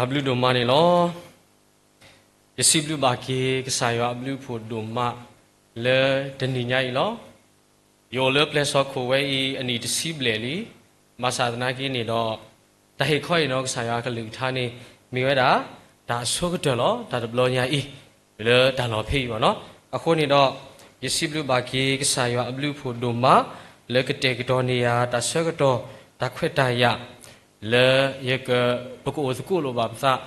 တၢ်ဘျုးဒိၣ်မးန့ၣ်လီၤ. ယစံးဘျုးဘၣ်က့ၤကစၢ်ယွၤအဘျုးအဖှိၣ်ဒိၣ်မးလၢတနံၤညါအံၤလီၤ. ယအိၣ်လၢပျဲၢ်စီခိၣ်ဝဲအံၤအနံၣ်တဆံဘျဲၣ်လံ. ဘၣ်ဆၣ်သနာ်က့န့ၣ်ဒီး တၢ်ဟ့ၣ်ခီဟ့ၣ်နီၤကစၢ်ယွၤအကလုၢ်ကထါန့ၣ် မ့ၢ်ဝဲဒၣ် တၢ်အဆိကတၢၢ်လီၤ. တၢ်တဘျီညါအံၤ လၢတၢ်လီၤဖဲအံၤဘၣ်နီၤ. အဃိန့ၣ်ဒီး ယစံးဘျုးဘၣ်က့ၤကစၢ်ယွၤအဘျုးအဖှိၣ်ဒိၣ်မး လၢကတဲာ်ကတီၤန့ၢ်ယၤ တၢ်ဆၢကတီၢ် တၢ်ခွဲးတၢ်ယာ် လၢယက ပကအိၣ်သကိးလိာ်ဘၣ်ပသး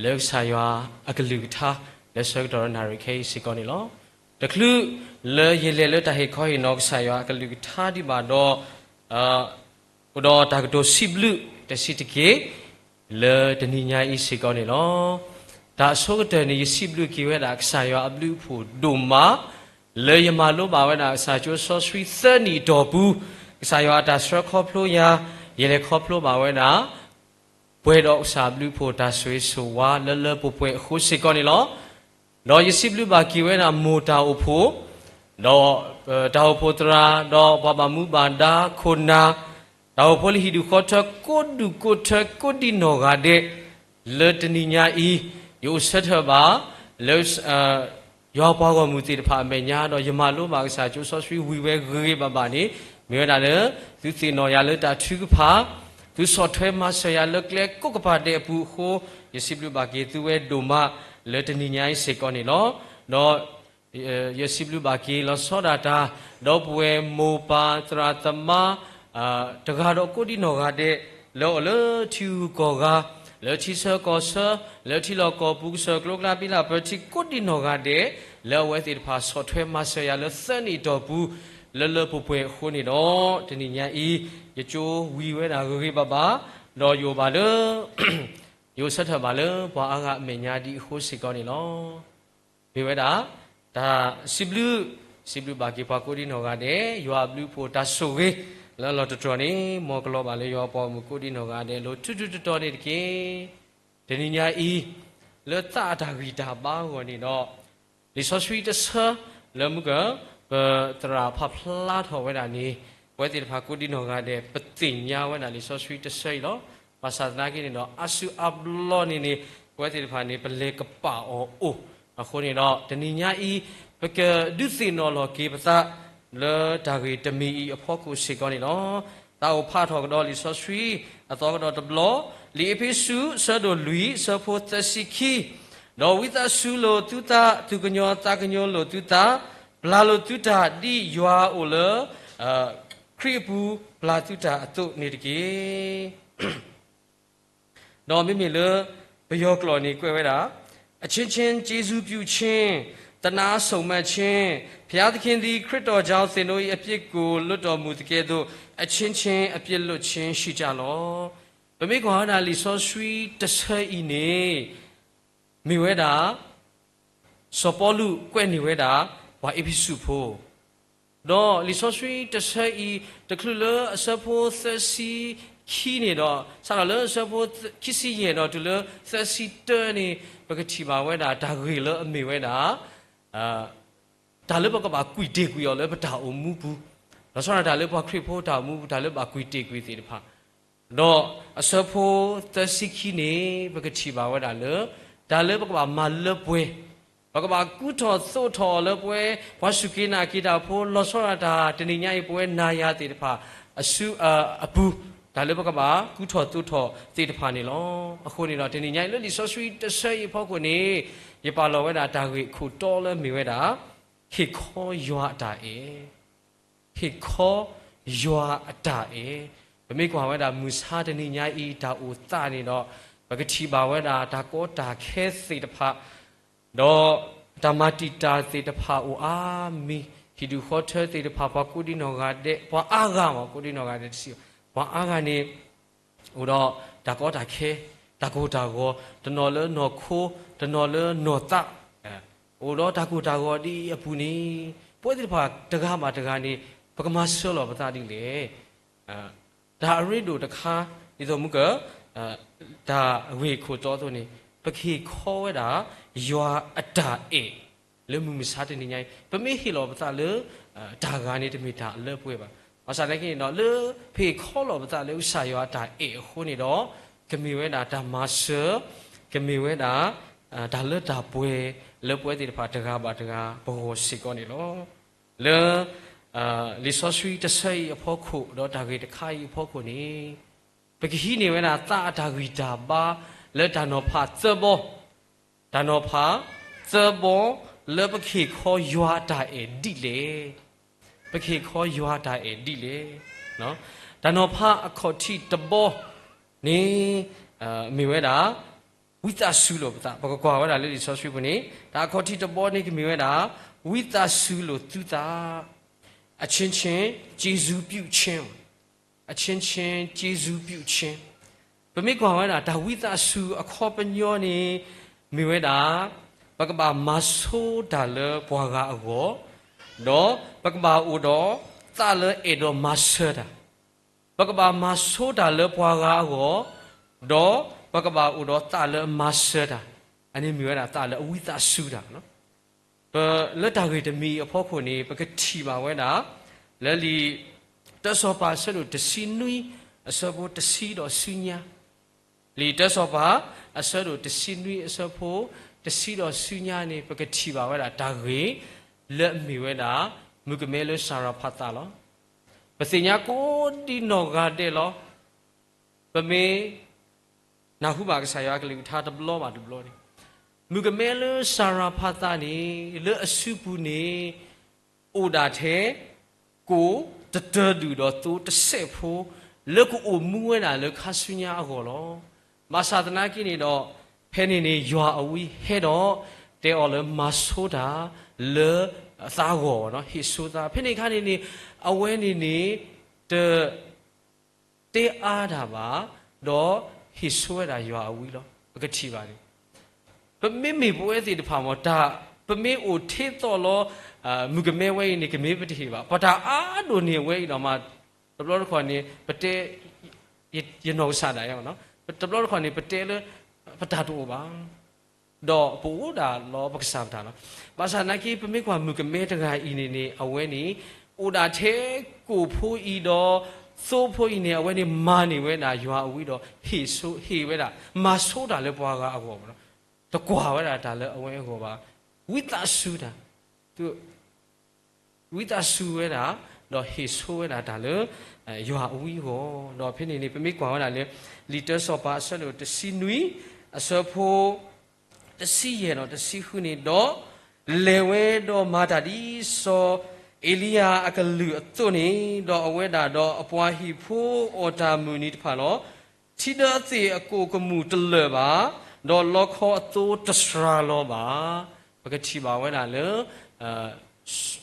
လၢကစၢ်ယွၤအကလုၢ်ကထါ လၢဆၢကတီၢ်နၣ်ရံၣ်ခဲအံၤစ့ၢ်ကီးန့ၣ်လီၤ. တချုးလၢယလဲၤလၢတၢ်ဟ့ၣ်ခီဟ့ၣ်နီၤကစၢ်ယွၤအကလုၢ်ကထါဒံးဘၣ်ဒီး အိၣ်ဒီးတၢ်ကတိၤစံးဘျုးတဆံးတက့ၢ် လၢတနံၤညါအံၤစ့ၢ်ကီးန့ၣ်လီၤ. တၢ်အဆိကတၢၢ်န့ၣ် ယစံးဘျုးက့ၤဝဲဒၣ်ကစၢ်ယွၤအဘျုးအဖှိၣ်ဒိၣ်မး လၢယမၤလိဘၣ်ဝဲဒၣ်ကစၢ်ကၠိစီဆှံသၢနံၣ်အတီၢ်ပူၤ ကစၢ်ယွၤအတၢ်ဆှၢခီဖျိယၤ ယလဲၤခီဖျိဘၣ်ဝဲဒၣ် ပှဲၤဒီးကစၢ်အဘျုးအဖှိၣ်တၢ်ဆိၣ်ဂ့ၤဆိၣ်ဝါလၢလၢပှဲၤပှဲၤအဃိစ့ၢ်ကီးန့ၣ်လီၤ. ဒီးယစံးဘျုးဘၣ်က့ၤဝဲဒၣ်မိၢ်တၢ်အိၣ်ဖှိၣ် ဒီး တၢ်အိၣ်ဖှိၣ်သရၣ် ဒီးပှၤဘၣ်မူဘၣ်ဒါခိၣ်နၢ် တၢ်အိၣ်ဖှိၣ်လၢဟံၣ်ဒူၣ်ဃီထၢကိးဒူၣ်ကိးထၢကိးဒံးနီၢ်ဂၤဒဲး လၢတနံၤညါအံၤ ယအိၣ်ဆၢထၢၣ်ဘၣ် လၢ ယွၤပှၤဂီၢ်မုၢ်သ့ၣ်တဖၣ်အမဲာ်ညါ ဒီးယမၤလိဘၣ်ကစၢ်ကၠိစီဆှံဝံၤဝဲဂ့ၤဂ့ၤဘၣ်ဘၣ်န့ၣ် မ့ၢ်ဝဲဒၣ်လၢ သုသ့ၣ်နီၣ်ယၤလၢတၢ်ထုကဖၣ် သုဆီၣ်ထွဲမၤစၢၤယၤလၢကျဲကိးကပၤဒဲးအပူၤအဃိ ယစံးဘျုးဘၣ်က့ၤသုဝဲဒိၣ်မး လၢတနံၤညါအံၤစ့ၢ်ကီးန့ၣ်လီၤ. ဒီး ယစံးဘျုးဘၣ်က့ၤလီၤဆီဒၣ်တၢ် ဒီပုၢ်ဝဲၢ်မိၢ်ပၢ်သရၣ်သမါ တဂၤဒီးကိးဒံးနီၢ်ဂၤဒဲး လၢအအိၣ်လၢထံဂုၤကီၢ်ဂၤ လၢထံဆၢကီၢ်ဆၢ လၢထံလီၢ်ကီၢ်ပူၤ ကစၢၢ်ကျိကျါဘံလၢပၢထံကိးဒံးနီၢ်ဂၤဒဲး လၢအဝဲသ့ၣ်တဖၣ်ဆီၣ်ထွဲမၤစၢၤယၤလၢသၢနံၣ်အတီၢ်ပူၤ လၢလၢပှဲၤပှဲၤအဃိန့ၣ်ဒီး တနံၤညါအံၤ ယကၠိဝံၤဝဲဒၣ်ဂ့ၤဂ့ၤဘၣ်ဘၣ် ဒီးယအိၣ်ဘၣ်လၢ ယအိၣ်ဆၢထၢၣ်ဘၣ်လၢပှၤအါဂၤအမဲာ်ညါဒ်အဃိစ့ၢ်ကီးန့ၣ်လီၤ. မ့ၢ်ဝဲဒၣ် တၢ်စံးဘျုး စံးဘျုးဘၣ်က့ၤပှၤကိးဒံးနီၢ်ဂၤဒဲး ယွၤအဘျုးအဖှိၣ်တၢ်ဆိၣ်ဂ့ၤ လၢအလီၢ်တတီၤန့ၣ် မ်ကလီၤဘၣ်လၢယွၤပှၤဂီၢ်မုၢ်ကိးဒံးနီၢ်ဂၤဒဲး လီၤထူထူတီတီန့ၣ်တက့ၢ်. တနံၤညါအံၤ လၢသးအတၢ်ဂံၢ်တၢ်ဘါအဂီၢ်န့ၣ်ဒီး လံာ်စီဆှံတဆၢ လၢမုၢ်က ပသရၣ်ဖးဖျါထီၣ်ဝဲဒၣ်န့ၣ် ပဝဲသ့ၣ်တဖၣ်ကိးဒံးနီၢ်ဂၤဒဲး ပသ့ၣ်ညါဝဲဒၣ်လံာ်စီဆှံတဆၢအံၤလီၤ. ဘၣ်ဆၣ်သနာ်က့န့ၣ်ဒီး အါစုအါဘျီန့ၣ်န့ၣ် ပဝဲသ့ၣ်တဖၣ်န့ၣ် ပလဲၤကပာ်အီၤအိၣ် အဃိန့ၣ်ဒီး တနံၤညါအံၤ ပကဒုးသ့ၣ်နီၣ်လီၤက့ၤပသး လၢတၢ်ဂ့ၢ်တမံၤအံၤအဖီခိၣ်စ့ၢ်ကီးန့ၣ်လီၤ. တၢ်အိၣ်ဖးထီၣ်ကဒီးလံာ်စီဆှံ အသီကဒီးတဘျီ, လံာ်အ့းဖ့းစူး အဆၢဒိၣ်လွံၢ် အဆၢဖိသၢဆံခံ, ဒီးဝံသးစူၤလိာ်သုသး, သူၣ်ကညီၤသးကညီၤလိာ်သုသး, ပျၢ်လိာ်သုတၢ်ဒ်ယွၤအိၣ်လၢ ခရံာ်အပူၤပျၢ်သုတၢ်အသိးန့ၣ်တက့ၢ်. ဒီးမ့မ့ၢ်လၢ ပယီၤကျိာ်န့ၣ်ကွဲးဝဲဒၣ်, အချင်းချင်းကျေးဇူးပြုခြင်း, သနားစုံမက်ခြင်း, ဘုရားသခင်သည် ခရစ်တော်ကြောင့် သင်တို့၏ အပြစ်ကို လွှတ်တော်မူသကဲ့သို့ အချင်းချင်း အပြစ်လွှတ်ခြင်းရှိကြလော့. ပမ့ၢ်ကွၢ်ဝဲဒၣ်လံာ်စီဆှံတဆၢအံၤန့ၣ် မ့ၢ်ဝဲဒၣ် စီၤပီလူးကွဲးန့ၢ်ဝဲဒၣ် ပှၤအ့းဖ့းစူးဖိ ဒီးလံာ်စီဆှံတဆၢအံၤ တချုးလၢအဆၢဖိသၢဆံခံန့ၣ်ဒီး စးထီၣ်လၢအဆၢဖိခံဆံယဲၢ်ဒီး တုၤလၢသၢဆံတၢန့ၣ် ပကထံၣ်ဘၣ်ဝဲဒၣ် တၢ်ဂ့ၢ်လၢအမ့ၢ်ဝဲဒၣ် တၢ်လၢပကဘၣ်ကွံာ်တ့ၢ်ကွံာ်အီၤလၢပတၢ်အိၣ်မူပူၤ, လီၤဆီဒၣ်တၢ်လၢပှၤခရံာ်ဖိတၢ်အိၣ်မူပူၤ တၢ်လၢဘၣ်ကွံာ်တ့ၢ်ကွံာ်သ့ၣ်တဖၣ်, ဒီးအဆၢဖိသၢဆံခံန့ၣ် ပကထံၣ်ဘၣ်ဝဲဒၣ်လၢ တၢ်လၢပကဘၣ်မၤလၢပှဲၤ, ပကဘၣ်ကူထီၣ်သိးထီၣ်အီၤလၢပဝဲ ပှၤစူၢ်က့ၤနာ်က့ၤတၢ်ဖိ လီၤဆီဒၣ်တၢ်တနံၤညါအံၤ ပဝဲနၤယၤသ့ၣ်တဖၣ် အစုအပူၤ, တၢ်လၢပကဘၣ်ကူထီၣ်သိးထီၣ်သ့ၣ်တဖၣ်န့ၣ်လီၤ. အဃိန့ၣ်ဒီး တနံၤညါအံၤလၢလံာ်စီဆှံတဆၢအံၤအဖီခိၣ်န့ၣ် ယပာ်လီၤဝဲဒၣ်တၢ်ဂ့ၢ်အခိၣ်တီလၢမ့ၢ်ဝဲဒၣ် ဟ့ၣ်ခီယွၤအတၢ်အဲၣ် ဟ့ၣ်ခီယွၤအတၢ်အဲၣ်, ပမ့ၢ်ကွၢ်ဝဲဒၣ်မုၢ်ဆါတနံၤညါအံၤ တၢ်အိၣ်သးန့ၣ်ဒီး ပကထံၣ်ဘၣ်ဝဲဒၣ်တၢ်ကီတၢ်ခဲသ့ၣ်တဖၣ်, ဒီးတၢ်မၤတံာ်တာ်သ့ၣ်တဖၣ်အိၣ်အါမံၤ, ဟံၣ်ဒူၣ်ဃီထၢသ့ၣ်တဖၣ် ပှၤကိးဒံးနီၢ်ဂၤဒဲး ပှၤအါဂၤမ့ၢ်ကိးဒံးနီၢ်ဂၤဒဲးတစံး, ပှၤအါဂၤန့ၣ် အိၣ်ဒီးတၢ်ကီတၢ်ခဲ, တၢ်ကိၢ်တၢ်ဂီၤ, တနီၤလၢနီၢ်ခိ, တနီၤလၢနီၢ်သး, အိၣ်ဒီးတၢ်ကိၢ်တၢ်ဂီၤဒ်အံၤအပူၤန့ၣ် ပဝဲသ့ၣ်တဖၣ်တဂၤဘၣ်တဂၤန့ၣ် ပကမၤစၢၤလီၤပသးဒ်လဲၣ်. တၢ်အရ့ဒိၣ်တခါ ဒ်သိးမုၢ်က တၢ်ဂ့ၢ်ခိၣ်တီအသိးန့ၣ် ပကဟ့ၣ်ခီဝဲဒၣ် ယွၤအတၢ်အဲၣ် လၢမုၢ်မဆါတနံၤညါအံၤ ပမ့ၢ်ဟ့ၣ်လီၤပသးလၢ တၢ်ဂၤန့ၣ် တမ့ၢ်တၢ်အလၢပှဲၤဘၣ်. ဘၣ်ဆၣ်သနာ်က့န့ၣ်ဒီး လၢပဟ့ၣ်ခီလီၤပသးလၢကစၢ်ယွၤအတၢ်အဲၣ်အဃိန့ၣ်ဒီး ကမ့ၢ်ဝဲဒၣ်တၢ်မၤစၢၤ ကမ့ၢ်ဝဲဒၣ် တၢ်လၢတၢ်ပှဲၤလၢပဝဲသ့ၣ်တဖၣ်တဂၤဘၣ်တဂၤပဂီၢ်စ့ၢ်ကီးန့ၣ်လီၤ. လၢ လံာ်စီဆှံတဆၢအံၤအဖီခိၣ် ဒီးတၢ်ဂ့ၢ်တခါအံၤအဖီခိၣ်န့ၣ် ပကဟံးန့ၢ်ဝဲဒၣ်သးအတၢ်ဂံၢ်တၢ်ဘါ လၢတၢ်နီၤဖးသၢဘီ, တၢ်နီၤဖးသၢဘီ လၢပကဟ့ၣ်ခီယွၤအတၢ်အဲၣ်ဒ်လဲၣ်. ပကဟ့ၣ်ခီယွၤအတၢ်အဲၣ်ဒ်လဲၣ်. တၢ်နီၤဖးအခီၣ်ထံးတဘီန့ၣ် မ့ၢ်ဝဲဒၣ် ဝံသးစူၤလိာ်ပသး, ပကကွၢ်ဝဲဒၣ်လၢလံာ်စီဆှံပူၤန့ၣ် တၢ်အခီၣ်ထံးတဘီန့ၣ်ကမ့ၢ်ဝဲဒၣ် ဝံသးစူၤလိာ်သုသး, အချင်းချင်းကျေးဇူးပြုခြင်း, အချင်းချင်းကျေးဇူးပြုခြင်း. ပမ့ၢ်ကွၢ်ဝဲဒၣ် တၢ်ဝံသးစူၤအခီပညီန့ၣ် မ့ၢ်ဝဲဒၣ် ပကဘၣ်မၤဆိတၢ်လၢပှၤဂၤအဂီၢ်, ဒီးပကဘၣ်အိၣ်ဒီးသးလၢအဲၣ်ဒိးမၤစၢၤတၢ်, ပကဘၣ်မၤဆိတၢ်လၢပှၤဂၤအဂီၢ်, ဒီးပကဘၣ်အိၣ်ဒီးသးလၢမၤစၢၤတၢ်, အန့ၣ်မ့ၢ်ဝဲဒၣ်သးလၢအဝံသးစူၤတၢ်လီၤ. ပလၢတၢ်ဂ့ၢ်တမံၤအဖီခိၣ်န့ၣ် ပကထံၣ်ဘၣ်ဝဲဒၣ် လၢလံာ် တၢစီၤပၤအဆၢဒိၣ်တဆံနွံ အဆၢဖိတဆံဒီးဆူညါ, လံာ်တၢစီၤပၤ အဆၢဒိၣ်တဆံနွံ အဆၢဖိတဆံဒီးဆူညါန့ၣ် ပကထံၣ်ဘၣ်ဝဲဒၣ်တၢ်ဂ့ၢ် လၢအမ့ၢ်ဝဲဒၣ် မုၣ်ကမဲလၢစၤရၤဖးသးလီၤ. ပသ့ၣ်ညါကိးဒံနီၢ်ဂၤဒဲးလီၤ. ပမ့ၢ် နၢ်ဟူဘၣ်ကစၢ်ယွၤအကလုၢ်ကထါတဘျီဘၣ်တဘျီန့ၣ်, မုၣ်ကမဲလၢစၤရၤဖးသးန့ၣ် လၢအစုပူၤန့ၣ် အိၣ်ဒၣ်ထဲ ကိၣ်တတၢၢ်ဒုၣ်ဒီးသိတစဲးဖိ လၢကအိၣ်မူဝဲဒၣ်လၢခါဆူညါအဂီၢ်လီၤ. ဘၣ်ဆၣ်သနာ်က့န့ၣ်ဒီး ဖဲန့ၣ်န့ၣ် ယွၤအဝံဟဲဒီး တဲအီၤလၢမၤဆိတၢ် လၢအသးအဂီၢ်, ဟ့ၣ်ဆိသး ဖဲန့ၣ်အခါန့ၣ်န့ၣ် အဝဲန့ၣ်န့ၣ် တ တဲအါတၢ်ဘၣ်, ဒီးဟ့ၣ်ဆိဝဲဒၣ်ယွၤအဝံလီၤ. ပကထံၣ်ဘၣ်န့ၣ် ပမ့မ့ၢ်ပဝဲသ့ၣ်တဖၣ်မ့ၢ် တၢ် ပမ့ၢ်အိၣ်ထဲသိးလီၤ မုၣ်ကမဲဝဲအံၤန့ၣ် ကမ့ၢ်ပတဟ့ၣ်ဘၣ်. ပတၢ်အါဒိၣ်န့ၢ်ဝဲအံၤဒီးမး, တဘျီတခီၣ်န့ၣ် ပတဲ ယနီၢ်ကစၢ်ဒၣ်ယဲ, တဘျီတခီၣ်န့ၣ် ပတဲလၢ ပတၢ်တအိၣ်ဘၣ် ဒီးပအိၣ်ဒၣ်လီၤပကစၢ်ပတၢ်လီၤ. ဘၣ်ဆၣ်သနာ်က့ ပမ့ၢ်ကွၢ်မုၣ်ကမဲတဂၤအံၤန့ၣ်န့ၣ် အဝဲန့ၣ် အိၣ်ဒၣ်ထဲကိၣ်ဖိအံၤဒီး သိဖိအံၤန့ၣ် အဝဲန့ၣ်မၤန့ၢ်ဝဲဒၣ်ယွၤအဝံဒီး ဟ့ၣ်ဆိ ဟ့ၣ်ဝဲဒၣ် မၤဆိတၢ်လၢပှၤဂၤအဂီၢ်မးလီၤ. တကွၢ်ဝဲဒၣ်တၢ်လၢအဝဲအဂီၢ်ဘၣ်. ဝံသးစူၤတၢ် ဝံသးစူၤဝဲဒၣ် ဒီးဟ့ၣ်ဆိဝဲဒၣ်တၢ်လၢ ယွၤအဝံအဂီၢ်, ဒီးဖဲန့ၣ်န့ၣ် ပမ့ၢ်ကွၢ်ဝဲဒၣ်လၢ လံာ်တၢစီၤပၤအဆၢဒိၣ်တဆံနွံ အဆၢဖိ တဆံယဲၢ်ဒီးတဆံဃုန့ၣ်ဒီး, လဲၤဝဲဒီးမၤတၢ်ဒ်စီၤအ့လံယၤအကလုၢ်အသိးန့ၣ်, ဒီးအဝဲဒၣ်ဒီးအပှၤဟံၣ်ဖိအီၣ်တၢ်မုၢ်နံၤတဖၣ်လီၤ. ထံဒၢအသ့ၣ်အကိၣ်ကမူၣ်တလၢာ်ဘၣ်, ဒီးလီခီအသိတစှၤလီၤဘၣ်. ပကထံၣ်ဘၣ်ဝဲဒၣ်လၢ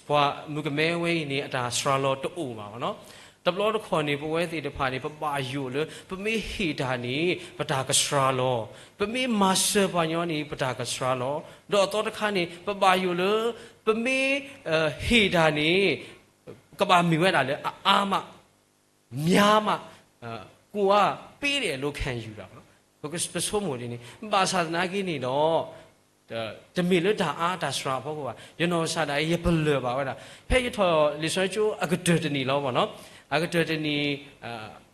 ပှၤမုၣ်ကမဲဝဲအံၤန့ၣ် အတၢ်စှၤလီၤတအိၣ်ဘၣ်မးလီၤ. တဘျီတခီၣ်န့ၣ် ပဝဲသ့ၣ်တဖၣ်န့ၣ် ပဘၣ်ယိၣ်လၢ ပမ့ၢ်ဟ့ၣ်တၢ်န့ၣ် ပတၢ်ကစှၤလီၤ, ပမ့ၢ်မၤစၢၤပှၤညီန့ၣ် ပတၢ်ကစှၤလီၤ, ဒီးအသီတခါန့ၣ် ပဘၣ်ယိၣ်လၢ ပမ့ၢ် ဟ့ၣ်တၢ်န့ၣ် ကဘၣ်မ့ၢ်ဝဲဒၣ်လၢအအါမး များမှ ကိုယ်က ပေးတယ်လို့ ခံယူတာပေါ့နော်. ပက ပဆိကမိၣ်ဒ်န့ၣ် ဘၣ်ဆၣ်သနာ်က့န့ၣ်ဒီး တမ့ၢ်လၢတၢ်အါတၢ်စှၤအဖီခိၣ်ဘၣ်. ယနီၢ်ကစၢ်ဒၣ်အံၤ ယပလၢၢ်ဘၣ်ဝဲဒၣ် ဖဲယထီၣ်လံာ်စီဆှံကၠိအကတၢၢ်တနံၣ်လီၤမးနီၤ, အကတၢၢ်တနံၣ်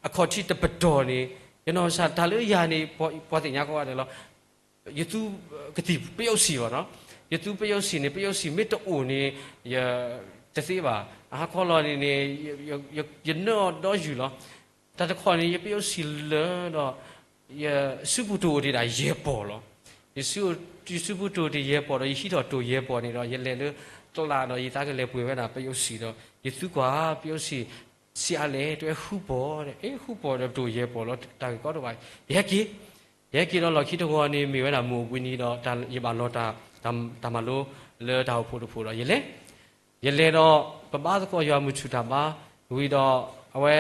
အခီၣ်ထံးတပတီၢ်န့ၣ် ယနီၢ်ကစၢ်တၢ်လၢယၤန့ၣ် ပှၤသ့ၣ်ညါကိးဂၤဒဲးလီၤ. ယသူ ကသံၣ်ပယုၢ်စံၣ်ဘၣ်နီၤ, ယသူပယုၢ်စံၣ်န့ၣ် ပယုၢ်စံၣ်မ့ၢ်တအိၣ်န့ၣ် ယတသ့ဘၣ်. အဟါခီလီၤန့ၣ်န့ၣ် ယနၢအီၤဒီယုၢ်လီၤ. တၢ်တခီန့ၣ် ယပယုၢ်စံၣ်လၢာ်ဒီး ယစုပူၤတိၣ်အိၣ်တ့ၢ်ဒၣ်ယဲၢ်ပီၢ်လီၤ. ယစု ယစုပူၤတိၣ်တ့ၢ်ယဲၢ်ပီၢ်ဒီး ယဟံးထီၣ်တိၣ်ယဲၢ်ပီၢ်န့ၣ်ဒီး ယလဲၤလၢကျးဒီး ယသးကလဲၤပှ့ၤဝဲဒၣ်ပယုၢ်စံၣ်ဒီး ယသူကွၢ်ပယုၢ်စံၣ် ဆံးအါလဲၣ် တဝဲဃုပီၢ်ဒီး အ့ ဃုပီၢ်ဒီးတိၣ်ယဲၢ်ပီၢ်လီၤ တၢ်ဂ့ၢ်ကီတဘၣ်. ယဟဲက့ၤ ယဟဲက့ၤဒီးလီၢ်ခံတဂီၤန့ၣ် မ့ၢ်ဝဲဒၣ်မုၢ်အိၣ်ဘှံးနံၤဒီး ယဘၣ်လီၤတၢ် တၢ်မၤလိလၢတၢ်အိၣ်ဖှိၣ်တဖှိၣ်ဒီး ယလဲၤ ယလဲၤဒီး ပဘါသကိးယွၤမုၢ်ဆူၣ်တၢ်ဘါဝံၤဒီး အဝဲ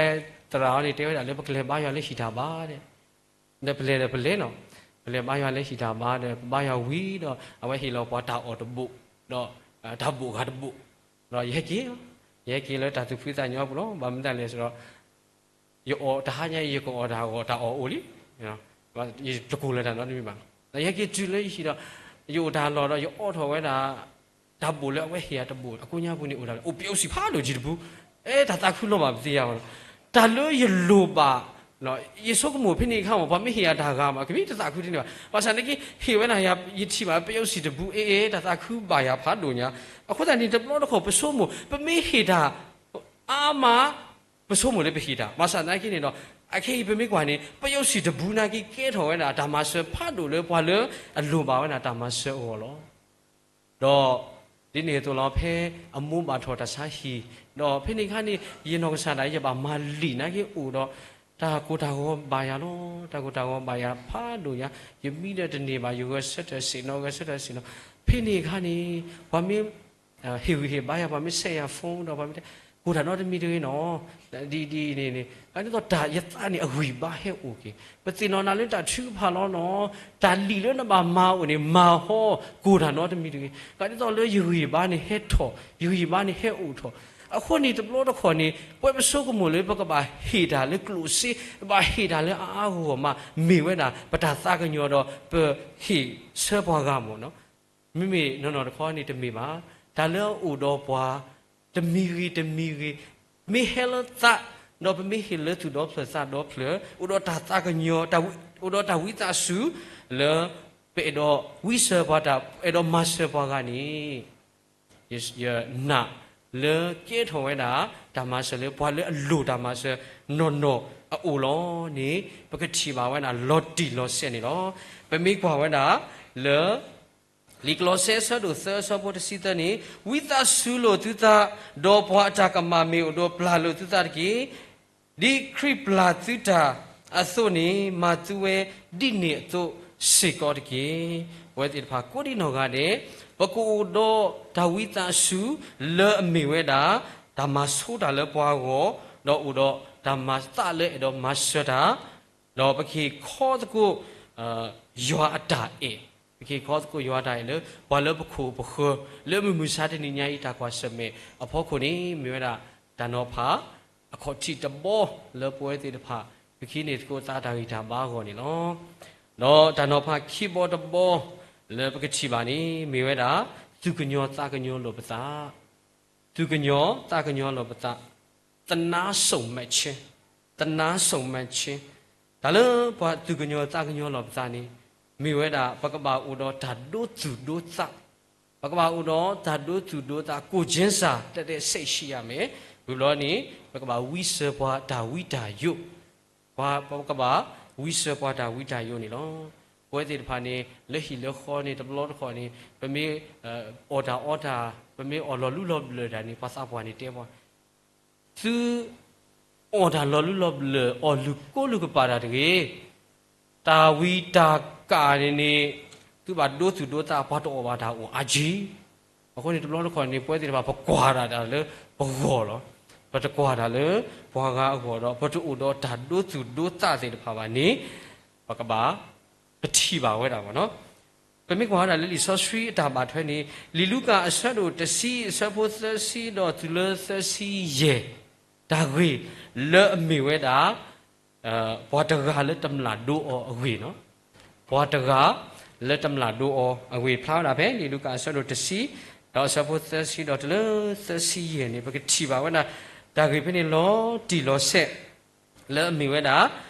သရၣ်အံၤန့ၣ် တဲဝဲဒၣ်လၢ ပကလဲၤဘါယွၤလၢဟံၣ်တၢ်ဘါဒီး ဒီးပလဲၤဒီးပလဲၤနီၤ, ပလဲၤဘါယွၤလၢဟံၣ်တၢ်ဘါဒီး ပဘါယွၤဝံၤဒီး အဝဲဟ့ၣ်လီၤပှၤတၢ်အီၣ်တဘိၣ် ဒီးတၢ်ဘိၣ်ဂၤတဘိၣ်, ဒီးယဟဲက့ၤ ယဟဲက့ၤလၢတၢ်သူၣ်ဖှံသးညီအပူၤလီၤ. ဘၣ်မနုၤလဲၣ်န့ၣ်ဒီး ယအီၣ်တဟါညါအံၤ ယကအီၣ်တၢ်ဂီၤတၢ်အီၣ်အိၣ်လံ, ယတကိၢ်လၢၤတၢ်နီတမံၤဘၣ်. ဒီးယဟဲက့ၤတုၤလၢယဟံၣ်ဒီး ယအိၣ်တၢ်လီၢ်ဒီး ယအီၣ်ထီၣ်ဝဲဒၣ် တၢ်ဘိၣ်လၢအဝဲဟ့ၣ်ယၤတဘိၣ် အကိးညါပူၤန့ၣ် အိၣ်ဒၣ်လဲာ် အိၣ်ပယုၢ်စံၣ်ဖးဒိၣ်ကံတပူၤ, အဲ တၢ်သးခုလီၤဘၣ်ပသ့ၣ်ညါဘၣ်နီၤ. တၢ်လၢယလိၣ်ဘၣ် ယဆိကမိၣ်ဖဲန့ၣ်အခါမး ပှၤမ့ၢ်ဟ့ၣ်ယၤတၢ်ဂၤမး ကမ့ၢ်တသးခုတန့ၢ်ဘၣ်. ဘၣ်ဆၣ်သနာ်က့ ဟ့ၣ်ဝဲဒၣ်ယၤ ယထံၣ်ဘၣ် ပယုၢ်စံၣ်တဘူး အ့အ့ တၢ်သးခုဘၣ်ယၤဖးဒိၣ်ညါ. အဃိသတးန့ၣ် တဘျီတခီၣ် ပဆိကမိၣ် ပမ့ၢ်ဟ့ၣ်တၢ်အါမး ပဆိကမိၣ်လၢပဟ့ၣ်တၢ်. ဘၣ်ဆၣ်သနာ်က့န့ၣ်ဒီး အခဲအံၤပမ့ၢ်ကွၢ်န့ၣ် ပယုၢ်စံၣ်တဘူးနာ်က့ ကဲထီၣ်ဝဲဒၣ်တၢ်မၤစၢၤဖးဒိၣ်လၢပှၤလၢအလိၣ်ဘၣ်ဝဲဒၣ်တၢ်မၤစၢၤအဂီၢ်လီၤ. ဒီးဒ်န့ၣ်အသိးလီၤ ဖဲအမိၢ်ဘၣ်ထီၣ်တၢ်ဆါဟံၣ်, ဒီးဖဲန့ၣ်အခါန့ၣ် ယနီၢ်ကစၢ်ဒၣ် ယဘၣ်မၤလံာ်နာ်က့အိၣ်ဒီး တၢ်ကိၢ်တၢ်ဂီၤဘၣ်ယၤလီၤ. တၢ်ကိၢ်တၢ်ဂီၤဘၣ်ယၤဖးဒိၣ်ညါ, ယမံဒီးတန့ၢ်ဘၣ်, ယဂဲၤဆၢထၢၣ်ဆ့ၣ်နီၤ ဂဲၤဆၢထၢၣ်ဆ့ၣ်နီၤ. ဖဲန့ၣ်အခါန့ၣ် ပှၤမ့ၢ် ဟ့ၣ်ဂံၢ်ဟ့ၣ်ဘါယၤ, ပှၤမ့ၢ်ဆဲးယၤ phone ဒီးပှၤမ့ၢ်တဲ ကိၢ်တၢ်နီတမံၤတဂ့ၤနီၤ, ဒ်ဒ်န့ၣ်န့ၣ် ဒ်သိးတၢ်ယသးန့ၣ် အဂံၢ်ဘါဟဲအိၣ်က့ၤ, ပသ့ၣ်နီၣ်နၤလၢတၢ်ထုကဖၣ်လီၤနီၤ, တၢ်လံၣ်လၢနဘၣ်မၤအိၣ်န့ၣ် မၤဟီ ကိၢ်တၢ်နီတမံၤတဂ့ၤ. ဒ်သိးလၢယဂံၢ်ဘါန့ၣ်ဟဲထီၣ်, ယဂံၢ်ဘါန့ၣ်ဟဲအိၣ်ထီၣ်. အဃိန့ၣ် တဘျီတခီၣ်န့ၣ် ပဝဲပဆိကမိၣ်လၢပကဘၣ်ဟ့ၣ်တၢ်လၢကျိၣ်စ့, ပဘၣ်ဟ့ၣ်တၢ်လၢအါအါဂီၢ်ဂီၢ်မး မ့ၢ်ဝဲဒၣ် ပတၢ်သးကညီၤဒီးပဟ့ၣ်ဆၢပှၤဂၤမ့ၢ်နီၤ. မ့မ့ၢ်နီၢ်နီၢ်တခီန့ၣ်တမ့ၢ်ဘၣ်. တၢ်လၢအအိၣ်ဒီးပှၤ တမံၤဂ့ၤတမံၤဂ့ၤ, မ့ၢ်ဟဲလၢသး, ဒီးပမ့ၢ်ဟ့ၣ်လၢသူၣ်ဒီဖျၢၣ်သးဒီဖျၢၣ်, အိၣ်ဒီးတၢ်သးကညီၤ, အိၣ်ဒီးတၢ်ဝံသးစူၤ လၢပအဲၣ်ဒိးဝံစၢၤပှၤတၢ်, အဲၣ်ဒိးမၤစၢၤပှၤဂၤန့ၣ် ယနာ်လၢကဲထီၣ်ဝဲဒၣ် တၢ်မၤစၢၤလၢပှၤလၢအလိၣ်တၢ်မၤစၢၤနီၢ်နီၢ်အအိၣ်လီၤန့ၣ် ပကထံၣ်ဘၣ်ဝဲဒၣ်လီၤတံၢ်လီၤဆဲးန့ၣ်လီၤ. ပမ့ၢ်ကွၢ်ဝဲဒၣ်လၢ လံာ်ကလီးစဲအဆၢဒိၣ်သၢအဆၢဖိတဆံသၢန့ၣ်, ဝံသးစူၤလိာ်သုသး, ဒီးပှၤအတၢ်ကမၣ်မ့ၢ်အိၣ်ဒီးပျၢ်လိာ်သုသးတက့ၢ်. ဒ်ခရံာ်ပျၢ်သုတၢ်အသိးန့ၣ် မၤသုဝဲဒ်န့ၣ်အသိးစ့ၢ်ကီးတက့ၢ်. ပဝဲသ့ၣ်တဖၣ်ကိးဒံနီၢ်ဂၤဒဲး ပကအိၣ်ဒီးတၢ်ဝံသးစူၤလၢအမ့ၢ်ဝဲဒၣ် တၢ်မၤဆိတၢ်လၢပှၤအဂီၢ်, ဒီးအိၣ်ဒီးတၢ်မၤသးလၢအဲၣ်ဒိးမၤစၢၤတၢ် ဒီးပကဟ့ၣ်ခီသကိး ယွၤအတၢ်အဲၣ်, ပကဟ့ၣ်ခီသကိးယွၤအတၢ်အဲၣ်လၢ ပှၤလၢပခိၣ်ပဃၢၤ လၢမုၢ်မဆါတနံၤညါအံၤတၢ်ကွၢ်ဆၢၣ်မဲာ်အဖီခိၣ်န့ၣ် မ့ၢ်ဝဲဒၣ် တၢ်နီၤဖးအခီၣ်ထံးတဘီလၢပဝဲသ့ၣ်တဖၣ် ပကဟံးန့ၢ်သကိးသးတၢ်ဂံၢ်တၢ်ဘါအဂီၢ်န့ၣ်လီၤ. ဒီးတၢ်နီၤဖးခံဘီတဘီ လၢပကထံၣ်ဘၣ်န့ၣ် မ့ၢ်ဝဲဒၣ် သူၣ်ကညီၤသးကညီၤလိာ်ပသး သူၣ်ကညီၤသးကညီၤလိာ်ပသး, သနားစုံမက်ခြင်း, သနားစုံမက်ခြင်း, တၢ်လၢပှၤသူၣ်ကညီၤသးကညီၤလိာ်ပသးန့ၣ် မ့ၢ်ဝဲဒၣ် ပကဘၣ်အိၣ်ဒီးတၢ်ဒိသူၣ်ဒိသး, ပကဘၣ်အိၣ်ဒီးတၢ်ဒိသူၣ်ဒိသး ကိုယ်ချင်းစာ တၢ်တဲစိတ်ရှိရမယ်, ဝံၤဘျီန့ၣ် ပကဘၣ်ဝံစၢၤပှၤတၢ်ဝံတၢ်ယိး ပကဘၣ်ဝံစၢၤပှၤတၢ်ဝံတၢ်ယိးန့ၣ်လီၤ. ပဝဲသ့ၣ်တဖၣ်န့ၣ် လၢဟံၣ်လၢဃီန့ၣ် တဘျီတခီၣ်န့ၣ် ပမ့ၢ်အီၣ်တၢ်အီတၢ်, ပမ့ၢ်အီၣ်လီၤလူလီၤဘျၢၣ်တၢ်န့ၣ် ပှၤသးပှၢ်န့ၣ်တဲပှၤ, သုအီၣ်တၢ်လီၤလူလီၤဘျၢၣ် အီၣ်လုၢ်ကိလုၢ်ကပာ်တၢ်တဂ့ၤ တၢ်ဝံတၢ်ကၣ်န့ၣ်န့ၣ် သုဘၣ်ဒိသူၣ်ဒိသး ပှၤတအီၣ်ဘၣ်တၢ်အိၣ်အါကံ. အဃိန့ၣ် တဘျီတခီၣ်န့ၣ် ပဝဲသ့ၣ်တဖၣ် ပကွၢ်ဒၣ်တၢ်လၢပဂီၢ်လီၤ. ပတကွၢ်တၢ်လၢပှၤဂၤအဂီၢ်ဒီး ပတအိၣ်ဒီးတၢ်ဒိသူၣ်ဒိသးသ့ၣ်တဖၣ်ဘၣ်န့ၣ် ပကဘၣ် ပထံၣ်ဘၣ်ဝဲဒၣ်ဘၣ်နီၤ. ပမ့ၢ်ကွၢ်ဝဲဒၣ်လၢလံာ်စီဆှံအတၢ်ဘၣ်ထွဲန့ၣ် လံာ်လူၤကၣ်အဆၢဒိၣ်တဆံ အဆၢဖိသၢဆံဒီးတုၤလၢသၢဆံယဲၢ် တၢ်ဂ့ၢ်လၢအမ့ၢ်ဝဲဒၣ် ပှၤတဂၤလၢတမျၢ်ဒိအီၤအဂ့ၢ်နီၤ. ပှၤတဂၤလၢတမျၢ်ဒိအီၤအဂ့ၢ် ဖျါဝဲဒၣ်ဖဲ လံာ်လူၤကၣ်အဆၢဒိၣ်တဆံ ဒီးအဆၢဖိသၢဆံဒီးတုၤလၢသၢဆံယဲၢ်န့ၣ် ပကထံၣ်ဘၣ်ဝဲဒၣ် တၢ်ဂ့ၢ်ဖဲန့ၣ်လီၤတံၢ်လီၤဆဲး လၢအမ့ၢ်ဝဲဒၣ်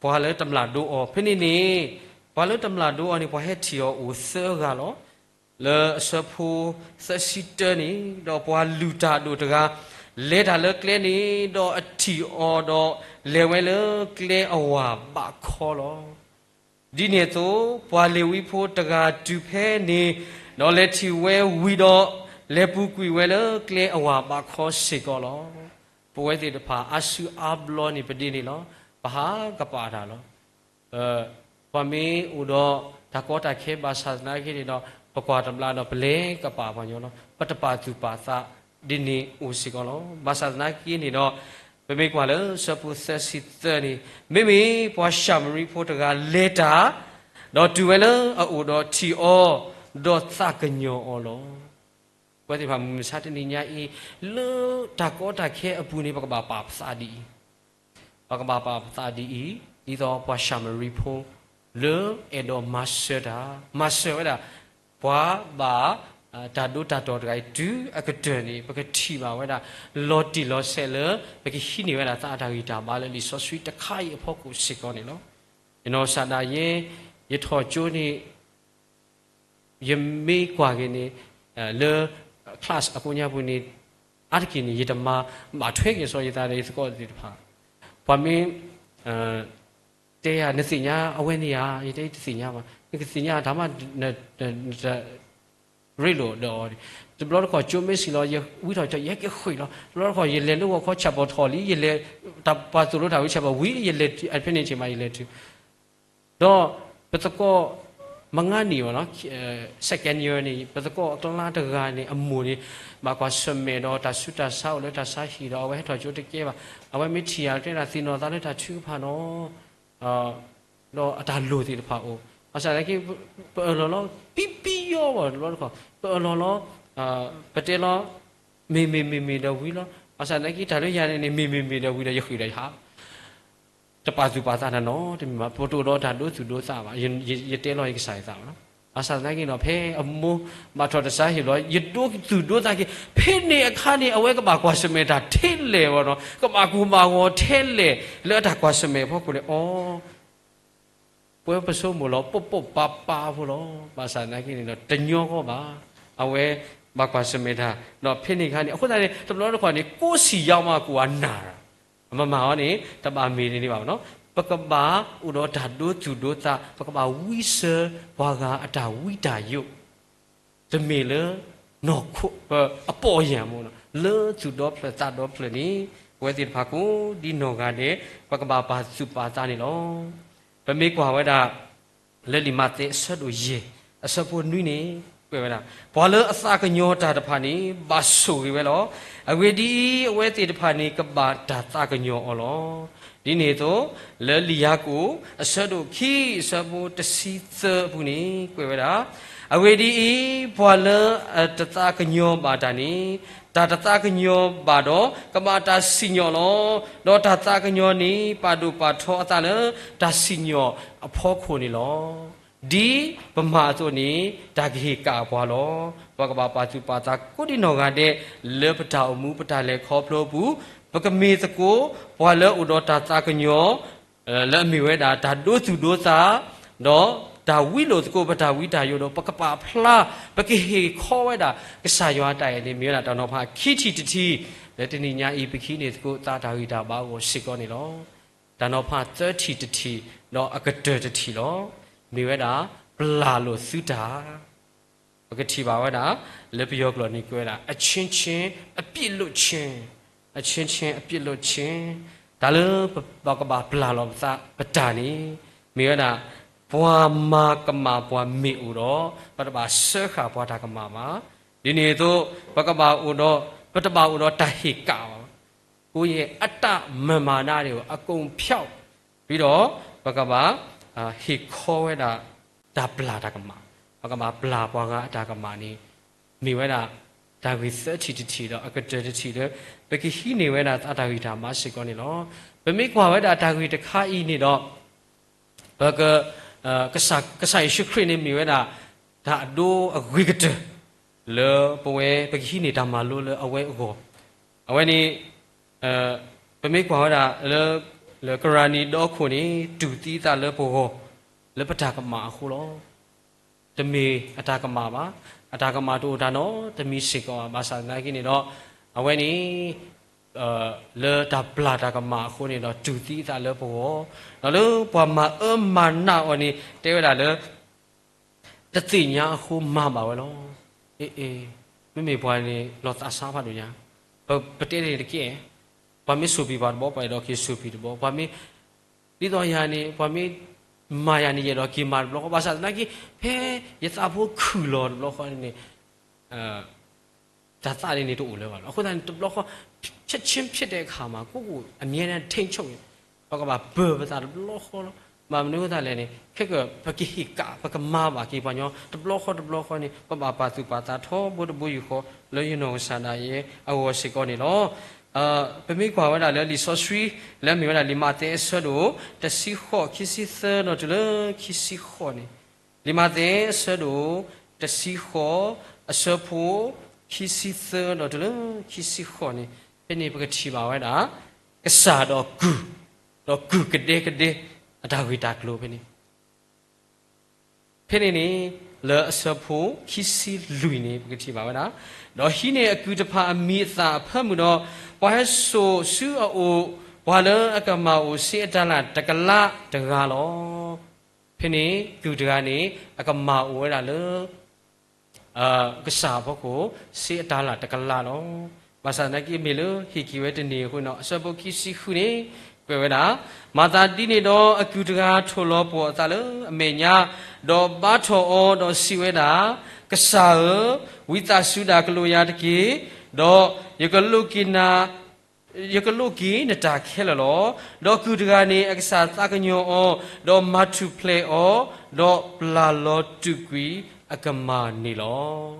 ပှၤလၢတမျၢ်ဒိအီၤ ဖဲန့ၣ်န့ၣ် ပှၤလၢတမျၢ်ဒိအီၤန့ၣ် ပှၤဟဲထံၣ်အီၤအိၣ်သၢဂၤလီၤ. လၢအဆၢဖိသၢဆံတၢန့ၣ် ဒီးပှၤလုၢ်တၢ်ဒိၣ်တဂၤ လဲၤတၢ်လၢကျဲန့ၣ် ဒီးအထံၣ်အီၤဒီး လဲၤဝဲလၢကျဲအဝၤဘးခီလီၤ. ဒ်န့ၣ်အသိး ပှၤလ့ၤဝံဖိတဂၤတုၤဖဲန့ၣ် ဒီးလဲၤထံၣ်ဝဲဝံၤဒီး လဲၤပူၤကွံာ်ဝဲလၢကျဲအဝၤဘးခီစ့ၢ်ကီးလီၤ. ပဝဲသ့ၣ်တဖၣ် အါစုအါဘျီန့ၣ် ပဒ်န့ၣ်လီၤ. ပဟးကပာ်တၢ်လီၤ. ပှၤမ့ၢ်အိၣ်ဒီးတၢ်ကီတၢ်ခဲဘၣ်ဆၣ်သနာ်က့န့ၣ်ဒီး ပကွၢ်တဘျီဒီး ပလဲၤကပာ်ပှၤညီလီၤ. ပတပာ်သူၣ်ပာ်သးဒ်န့ၣ်အိၣ်စ့ၢ်ကီးလီၤ. ဘၣ်ဆၣ်သနာ်က့န့ၣ်ဒီး ပမ့ၢ်ကွၢ်လၢဆၢဖိသၢဆံသၢန့ၣ် မ့မ့ၢ်ပှၤၡၤမရံဖိတဂၤလဲၤတၢ် ဒီးတုၤဝဲလၢအအိၣ်ဒီးထံၣ်အီၤ ဒီးသးကညီၤအီၤလီၤ. ပဝဲသ့ၣ်တဖၣ်မုၢ်မဆါတနံၤညါအံၤ လၢတၢ်ကီတၢ်ခဲအပူၤန့ၣ် ပကဘၣ်ပာ်ပသးဒ်အံၤ, ပကဘၣ်ပာ်ပသးဒ်အံၤ, ဒ်သိးပှၤၡၤမရံဖိ လၢအဲၣ်ဒိးမၤစၢၤတၢ်, မၤစၢၤဝဲဒၣ် ပှၤဘၣ် တၢ်ဒိတၢ်တီၤတဂၤအံၤ တုၤအကတၢၢ်န့ၣ် ပကထံၣ်ဘၣ်ဝဲဒၣ် လီၤတံၢ်လီၤဆဲးလၢ ပကဟံးန့ၢ်ဝဲဒၣ်သးအတၢ်ဂံၢ်တၢ်ဘါလၢလံာ်စီဆှံတခါအံၤအဖီခိၣ်စ့ၢ်ကီးန့ၣ်လီၤ. ယနီၢ်ကစၢ်ဒၣ်ယဲ ယထီၣ်ကၠိန့ၣ် ယမ့ၢ်ကွၢ်က့ၤန့ၣ် လၢ class အကိးညါပူၤန့ၣ် အါတက့ၢ်န့ၣ် ယတမၤဘၣ်ထွဲက့ၤစီၤယသးဒီးယသကိးသ့ၣ်တဖၣ်, ပှၤမ့ၢ် တဲယၤ နသ့ၣ်ညါအဝဲန့ၣ်ဧါ, ယတဲတသ့ၣ်ညါဘၣ်, နကသ့ၣ်ညါတၢ်မး နတရ့လိာ်ဒီးအီၤ, တဘျီတခီၣ်ကၠိမ့ၢ်စံၣ်လီၤ ယဝံထီၣ်ကၠိ ယဟဲက့ၤဃုာ်လီၤ, တဘျီတခီၣ်ယလဲၤလၢဂီၤခီ ဆၣ်ပီၣ်ထီၣ်လံ ယလဲၤ တၢ်ပှၤသိၣ်လိတၢ်ဝံဆၣ်ပီၣ်ဝံၤ ယလဲၤဖဲန့ၣ်ဆ့ၣ်မး ယလဲၤတုၤ ဒီးပသကိး မငါနံၣ်အီၤ second year န့ၣ် ပသကိးအကျါတဂၤန့ၣ် အမိၢ်န့ၣ် ဘၣ်ကွၢ်ဆၢၣ်မဲာ်ဒီးတၢ်ဆူးတၢ်ဆါအိၣ်လၢတၢ်ဆါဟံၣ်ဒီး အဝဲဟဲထီၣ်ကၠိတကဲဘၣ်, အဝဲမ့ၢ်ထံၣ်ယၤတဲဒၣ်သ့ၣ်နီၣ်သးလၢတၢ်ထုကဖၣ်နီၤ ဒီးအတၢ်လိၣ်သ့ၣ်တဖၣ်အိၣ်, ဘၣ်ဆၣ်သနာ်က့ ပအၢၣ်လီၤလီၤ ပံပံယီဘၣ်တဘျီတခီၣ် ပအၢၣ်လီၤလီၤ ပတဲလီၤ မ့ၢ်မ့ၢ်မ့ၢ်မ့ၢ်ဒီးဝံၤလီၤ, ဘၣ်ဆၣ်သနာ်က့ တၢ်လၢယၤန့ၣ်န့ၣ် မ့ၢ်မ့ၢ်မ့ၢ်ဒီးဝံၤဒီးယဃ့ၢ်ဒီးယဟး တပာ်သူၣ်ပာ်သးတၢ်နီတမံၤဘၣ်, ပတအိၣ်ဒီးတၢ်ဒိသူၣ်ဒိသးဘၣ်, ယတဲလီၤယကစၢ်ယသးဘၣ်နီၤ, ဘၣ်ဆၣ်သနာ်က့နီၤ ဖဲအမိၢ်ဘၣ်ထီၣ်တၢ်ဆါဟံၣ်လီၤ ယဒိသူၣ်ဒိသးက့ၤ, ဖဲန့ၣ်အခါန့ၣ် အဝဲကဘၣ်ကွၢ်ဆၢၣ်မဲာ်တၢ်ထဲလဲၣ်ဝဲနီၤ, ကဘၣ်ကူၣ်ဘၣ်ဂီၤထဲလဲၣ် လၢအတၢ်ကွၢ်ဆၢၣ်မဲာ်အဖီခိၣ်န့ၣ် အိ ပဝဲပဆိကမိၣ်လီၤ ပိၢ်ပိၢ်ပၤပၤဖိလီၤ, ဘၣ်ဆၣ်သနာ်က့န့ၣ်ဒီး တညီဂီၢ်ဘၣ်, အဝဲဘၣ်ကွၢ်ဆၢၣ်မဲာ်တၢ်, ဒီးဖဲန့ၣ်အခါန့ၣ် အဃိသတးန့ၣ် တဘျီတခီၣ်န့ၣ် ကိးဆံၣ်ယါမးကိးအနၢ် မမၤအီၤန့ၣ် တဘၣ်မ့ၢ်န့ၣ်ဘၣ်နီၤ, ပကဘၣ်အိၣ်ဒီးတၢ်ဒိသူၣ်ဒိသး, ပကဘၣ်ဝံဆၢပှၤဂၤအတၢ်ဝံတၢ်ယိး, တမ့ၢ်လၢ နီၢ်ခိ ပအပီၢ်ယၢ်မးနီၤ, လၢသူၣ်ဒီဖျၢၣ်သးဒီဖျၢၣ်န့ၣ် ပဝဲသ့ၣ်တဖၣ်ကိးဒ်နီၢ်ဂၤဒဲး ပကဘၣ်ပာ်သူၣ်ပာ်သးန့ၣ်လီၤ. ပမ့ၢ်ကွၢ်ဝဲဒၣ် လၢလံာ်မးသဲအဆၢဒိၣ်ယဲၢ် အဆၢဖိနွံန့ၣ် ကွဲးဝဲဒၣ်, ပှၤလၢအသးကညီၤတၢ်တဖၣ်န့ၣ် ဘၣ်ဆိၣ်ဂ့ၤဝဲလီၤ. အဂ့ၢ်ဒ်အံၤ, အဝဲသ့ၣ်တဖၣ်န့ၣ် ကဘၣ်တၢ်သးကညီၤအီၤလီၤ. ဒ်န့ၣ်အသိး လၢလံာ်ယၤကိာ် အဆၢဒိၣ်ခံ အဆၢဖိတဆံသၢအပူၤန့ၣ် ကွဲးဝဲဒၣ်, အဂ့ၢ်ဒ်အံၤ, ပှၤလၢအတသးကညီၤဘၣ်တၢ်န့ၣ် တၢ်တသးကညီၤဘၣ်ဒီး ကဘၣ်တၢ်စံၣ်ညီၣ်လီၤ. ဒီးတၢ်သးကညီၤန့ၣ် ပာ်ဒိၣ်ပာ်ထီအသးလၢ တၢ်စံၣ်ညီၣ်အဖီခိၣ်န့ၣ်လီၤ. ဒ်ပမၤအသိးန့ၣ် တၢ်ကဟ့ၣ်ကၣ်ပှၤလီၤ. ပကဘၣ်ပာ်သူၣ်ပာ်သးကိးဒ်နီၢ်ဂၤဒဲး လၢပတၢ်အိၣ်မူပတၢ်လဲၤခီဖျိအပူၤ, ပကမ့ၢ်သကိး ပှၤလၢအိၣ်ဒီးတၢ်သးကညီၤ လၢအမ့ၢ်ဝဲဒၣ် တၢ်ဒိသူၣ်ဒိသး, ဒီးတၢ်ဝံလိာ်သကိးပတၢ်ဝံတၢ်ယိးဒီး ပကပာ်ဖျါ ပကဟ့ၣ်ခီဝဲဒၣ် ကစၢ်ယွၤအတၢ်အဲၣ်န့ၣ် မ့ၢ်ဝဲဒၣ်တၢ်နီၤဖးခံထံၣ်တထံၣ်, လၢတနံၤညါအံၤ ပကဟံးန့ၢ်သကိးသးတၢ်ဂံၢ်တၢ်ဘါအဂီၢ်စ့ၢ်ကီးန့ၣ်လီၤ. တၢ်နီၤဖးသၢထံၣ်တထံၣ် ဒီးအကတၢၢ်တထံၣ်လီၤ. မ့ၢ်ဝဲဒၣ် ပျၢ်လိာ်သုတၢ် ပကထံၣ်ဘၣ်ဝဲဒၣ် လၢပယီၤကျိာ်န့ၣ် ကွဲးဝဲဒၣ် အချင်းချင်းအပြစ်လွတ်ခြင်း, အချင်းချင်းအပြစ်လွတ်ခြင်း, တၢ်လၢပကဘၣ်ပျၢ်လီၤပသးပတၢ်န့ၣ် မ့ၢ်ဝဲဒၣ် ပှၤမၤကမၣ်ပှၤမ့ၢ်အိၣ်ဒီး ပတဘၣ်စၢဃာ်ပှၤတၢ်ကမၣ်ဘၣ်. ဒ်န့ၣ်အသိး ပကဘၣ်အိၣ်ဒီး ပတဘၣ်အိၣ်ဒီးတၢ်ဟ့ၣ်ကၣ်ဘၣ်. ကိုယ့်ရဲ့အတတ်မမာနတွေကို အကုန်ဖျောက်ပြီးတော့ ပကဘၣ် ဟ့ၣ်ခီဝဲဒၣ် တၢ်ပျၢ်တၢ်ကမၣ်, ပကဘၣ်ပျၢ်ပှၤဂၤအတၢ်ကမၣ်န့ၣ် မ့ၢ်ဝဲဒၣ် တၢ်ဂ့ၢ်သၢထံၣ်တထံၣ်ဒီး အကတၢၢ်တထံၣ်လၢ ပကဟံးန့ၢ်ဝဲဒၣ်သးတၢ်ဂံၢ်တၢ်ဘါစ့ၢ်ကီးန့ၣ်လီၤ. ပမ့ၢ်ကွၢ်ဝဲဒၣ်တၢ်ဂ့ၢ်တခါအံၤန့ၣ်ဒီး ပက ကစၢ်ယ့ၣ်ၡူးခရံာ်န့ၣ်မ့ၢ်ဝဲဒၣ် တၢ်အဒိအဂ့ၤကတၢၢ် လၢပဝဲပကဟံးန့ၢ်တၢ်မၤလိလၢအဝဲအဂီၢ်, အဝဲန့ၣ် ပမ့ၢ်ကွၢ်ဝဲဒၣ်လၢ လၢကရၤနံၤဒီခိၣ်န့ၣ် တူၢ်သံအသးလၢပဂီၢ် လၢပတၢ်ကမၣ်အဃိလီၤ. တမ့ၢ်အတၢ်ကမၣ်ဘၣ်, အတၢ်ကမၣ်တအိၣ်တၢ်နီတမံၤစ့ၢ်ကီးဘၣ်, ဘၣ်ဆၣ်သနာ်က့န့ၣ်ဒီး အဝဲန့ၣ် လၢတၢ်ပျၢ်တၢ်ကမၣ်အဃိန့ၣ်ဒီး တူၢ်သံအသးလၢပဂီၢ်, ဒီးလၢပှၤမၤအၢမၤနးအီၤန့ၣ် တဲဝဲဒၣ်လၢ တသ့ၣ်ညါအဃိမၤဘၣ်ဝဲလီၤ. အ့ အ့ မ့မ့ၢ်ပှၤန့ၣ် လီၤသးစၢ်ဖးဒိၣ်ညါ, ပတဲန့ၣ်တက့ၢ်, ပှၤမ့ၢ်စိာ်ပံၤပှၤတဘျီ ပှၤအဲၣ်ဒိးက့ၤစိာ်ပံၤတဘျီ, ပှၤမ့ၢ် ဒ်သိးယၤန့ၣ် ပှၤမ့ၢ်မၤယၤန့ၣ် ယအဲၣ်ဒိးက့ၤမၤတဘျီဃီ, ဘၣ်ဆၣ်သနာ်က့ ဖဲယသးဖိခုၣ်လီၤတဘျီဃီန့ၣ် တၢ်သးန့ၣ်န့ၣ်တအိၣ်လၢၤဘၣ်လီၤ. အဃိသတးန့ၣ် တဘျီဃီ ချက်ချင်းဖြစ်တဲ့အခါမှာ ကိုယ့်ကိုယ်အမြဲတမ်းထိန်းချုပ် ပကဘၣ်ပၢၢ်ပသးတဘျီဃီလီၤ. ဘၣ်မနုၤအဃိသတးလဲၣ်န့ၣ် ခဲကၢၣ် ပကဟ့ၣ်ကၣ် ပကမၤဘၣ်က့ၤပှၤညီ တဘျီဃီတဘျီဃီန့ၣ် ပဘၣ်ပာ်သူၣ်ပာ်သးထီဘိတဘိယူၢ်ဃီ လၢယနီၢ်ကစၢ်ဒၣ်ယဲအဂီၢ်စ့ၢ်ကီးန့ၣ်လီၤ. ပမ့ၢ်ကွၢ်ဝဲဒၣ်လၢလံာ်စီဆှံ လၢအမ့ၢ်ဝဲဒၣ်လံာ်မးသဲအဆၢဒိၣ် တဆံဃိး ခံဆံသၢဒီးတုၤလၢခံဆံဃိးန့ၣ်, လံာ်မးသဲအဆၢဒိၣ် တဆံဃိး အဆၢဖိခံဆံသၢဒီးတုၤလၢခံဆံဃိးန့ၣ်, ဖဲန့ၣ်ပကထံၣ်ဘၣ်ဝဲဒၣ် ကစၢ်ဒီးကုၢ်, ဒီးကုၢ်ကဒဲကဒဲ အတၢ်ဂ့ၢ်တၢ်ကျိၤဖဲန့ၣ် ဖဲန့ၣ်န့ၣ် လၢအဆၢဖိခံဆံလွံၢ်န့ၣ် ပကထံၣ်ဘၣ်ဝဲဒၣ်, ဒီးဟံးန့ၢ်အကုၢ်တဖၣ်အမံၤအသၣ်အဖၢမုၢ်ဒီး, ပှၤဟဲစိာ်ဆူအအိၣ်, ပှၤလၢအကမၢ်အိၣ်စ့အတၤလၣ်တကလးတဂၤလီၤ. ဖဲန့ၣ်ကုၢ်တဂၤန့ၣ် အကမၢ်အိၣ်ဝဲဒၣ်လၢ ကစၢ်အဖီခိၣ် စ့အတၤလၣ်တကလးလီၤ. ဘၣ်ဆၣ်သနာ်က့ မ့ၢ်လၢဟ့ၣ်က့ၤဝဲတန့ၢ်အဃိန့ၣ် အဆၢဖိခံဆံဃုန့ၣ် ကွဲးဝဲဒၣ်, မၤသးဒ်န့ၣ်ဒီး အကုၢ်တဂၤထိၣ်လီၤပှီၢ်အသးလၢအမဲာ်ညါ, ဒီးဘါထီၣ်အီၤဒီးစံးဝဲဒၣ်, ကစၢ်ဧၢ, ဝံသးစူၤဒၣ်ကလိာ်ယၤတက့ၢ်, ဒီးယကလိးက့ၤန ယကလိးက့ၤနတၢ်ခဲလၢာ်လီၤ. ဒီးကုၢ်တဂၤန့ၣ် အကစၢ်သးကညီၤအီၤ, ဒီးမၤထူၣ်ဖျဲးအီၤ, ဒီးပျၢ်လီၤတူာ်ကွံာ်အကမၢ်န့ၣ်လီၤ.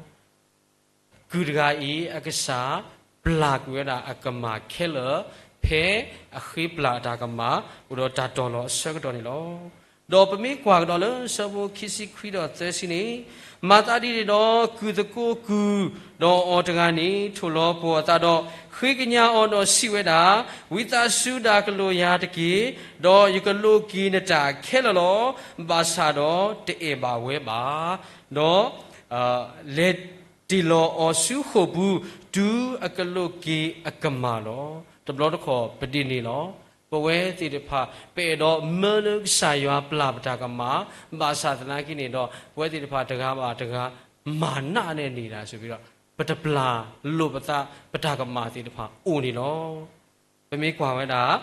ကုၢ်တဂၤအံၤ အကစၢ်ပျၢ်ကွံာ်ဝဲဒၣ်အကမၢ်ခဲလၢာ်, ဖဲအဃ့ပျၢ်အတၢ်ကမၣ် အိၣ်ဒီးတၢ်တီၢ်လီၤအဆၢကတီၢ်န့ၣ်လီၤ. ဒီးပမ့ၢ်ကွၢ်ကဒီးလၢဆၢဖိခံဆံခွံဒီးသၢဆံန့ၣ်, မၤသးဒ်န့ၣ်ဒီး ကုၢ်သကိးကုၢ်, ဒီးအီၤတဂၤန့ၣ် ထိၣ်လီၤပှီၢ်အသးဒီး ဃ့ကညးအီၤဒီးစံးဝဲဒၣ်, ဝံသးစူၤဒၣ်ကလိာ်ယၤတက့ၢ်, ဒီးယကလိးက့ၤနတၢ်ခဲလၢာ်လီၤ. ဘၣ်ဆၣ်ဒီးတအဲၣ်ဘၣ်ဝဲဘၣ်. ဒီး လဲၤတ့ၢ်လီၤအီၤဆူဃိာ်ပူၤ, တုၤအကလိးက့ၤအကမၢ်လီၤ. တဘျီတခီၣ်ပဒ်န့ၣ်လီၤ. ပဝဲသ့ၣ်တဖၣ် ပအဲၣ်ဒိးမၢလၢကစၢ်ယွၤပျၢ်ပတၢ်ကမၣ်, ဘၣ်ဆၣ်သနာ်က့န့ၣ်ဒီး ပဝဲသ့ၣ်တဖၣ်တဂၤဘၣ်တဂၤ မၤနးန့ၢ်ဒၣ်စ့ၢ်ကီးဒီး ပတပျၢ်လိာ်ပသး ပတၢ်ကမၣ်သ့ၣ်တဖၣ်အိၣ်န့ၣ်လီၤ. ပမ့ၢ်ကွၢ်ဝဲဒၣ်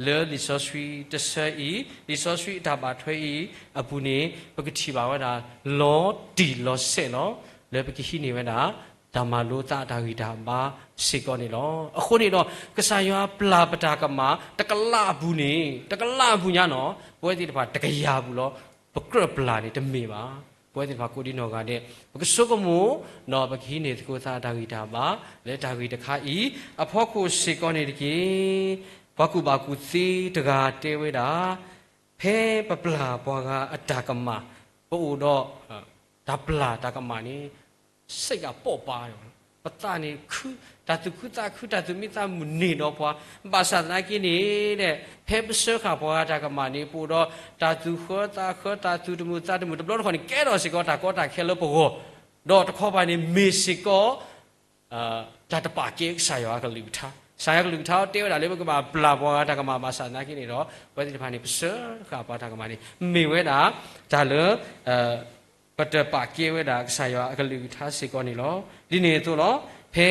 လၢလံာ်စီဆှံတဆၢအံၤ, လံာ်စီဆှံအတၢ်ဘၣ်ထွဲအံၤအပူၤန့ၣ် ပကထံၣ်ဘၣ်ဝဲဒၣ် လီၤတံၢ်လီၤဆဲးလီၤ. လၢပကဟံးန့ၢ်ဝဲဒၣ် တၢ်မၤလိသးအတၢ်ဂံၢ်တၢ်ဘါစ့ၢ်ကီးန့ၣ်လီၤ. အဃိန့ၣ်ဒီး ကစၢ်ယွၤပျၢ်ပတၢ်ကမၣ် တကလးအပူၤန့ၣ်, တကလးအပူၤညါနီၤ, ပဝဲသ့ၣ်တဖၣ်တကယၤပူၤလီၤ. ပကြၢးပျၢ်န့ၣ်တမ့ၢ်ဘၣ်. ပဝဲသ့ၣ်တဖၣ်ကိးဒံနီၢ်ဂၤဒဲး ပကဆိကမိၣ်, ဒီးပကဟံးန့ၢ်သကိးသးအတၢ်ဂံၢ်တၢ်ဘါ လၢတၢ်ဂ့ၢ်တခါအံၤ အဖီခိၣ်စ့ၢ်ကီးန့ၣ်တက့ၢ်. ပှၤကူၣ်ဘၣ်ကူၣ်သ့တဂၤတဲဝဲဒၣ်, ဖဲပပျၢ်ပှၤဂၤအတၢ်ကမၣ်, ပအိၣ်ဒီး တၢ်ပျၢ်တၢ်ကမၣ်န့ၣ် စိတ်ကပေါ့ပါး, ပသးန့ၣ်ခု, တၢ်သူၣ်ခုသးခု တၢ်သူၣ်မံသးမုာ်န့ၢ်ဒီးပှၤ, ဘၣ်ဆၣ်သနာ်က့န့ၣ် ဖဲပစၢဃာ်ပှၤဂၤတၢ်ကမၣ်န့ၣ် ပအိၣ်ဒီးတၢ်သူၣ်ဃၢသးဃၢ တၢ်သူၣ်တမုာ်သးတမုာ် တဘျီတခီၣ်န့ၣ် ကဲထီၣ်စ့ၢ်ကီးတၢ်ကီတၢ်ခဲလၢပဂီၢ်, ဒီးတခီပၤန့ၣ် မ့ၢ်စ့ၢ်ကီး တၢ်တပာ်ကဲကစၢ်ယွၤအကလုၢ်ကထါ. ကစၢ်ယွၤအကလုၢ်ကထါတဲဝဲဒၣ်လၢပကဘၣ်ပျၢ်ပှၤဂၤတၢ်ကမၣ် ဘၣ်ဆၣ်သနာ်က့န့ၣ်ဒီး ပဝဲသ့ၣ်တဖၣ်န့ၣ် ပစၢဃာ်ပှၤတၢ်ကမၣ်န့ၣ် မ့ၢ်ဝဲဒၣ် တၢ်လၢ ပတပာ်ကဲဝဲဒၣ်ကစၢ်ယွၤအကလုၢ်ကထါစ့ၢ်ကီးန့ၣ်လီၤ. ဒ်န့ၣ်အသိးလီၤ. ဖဲ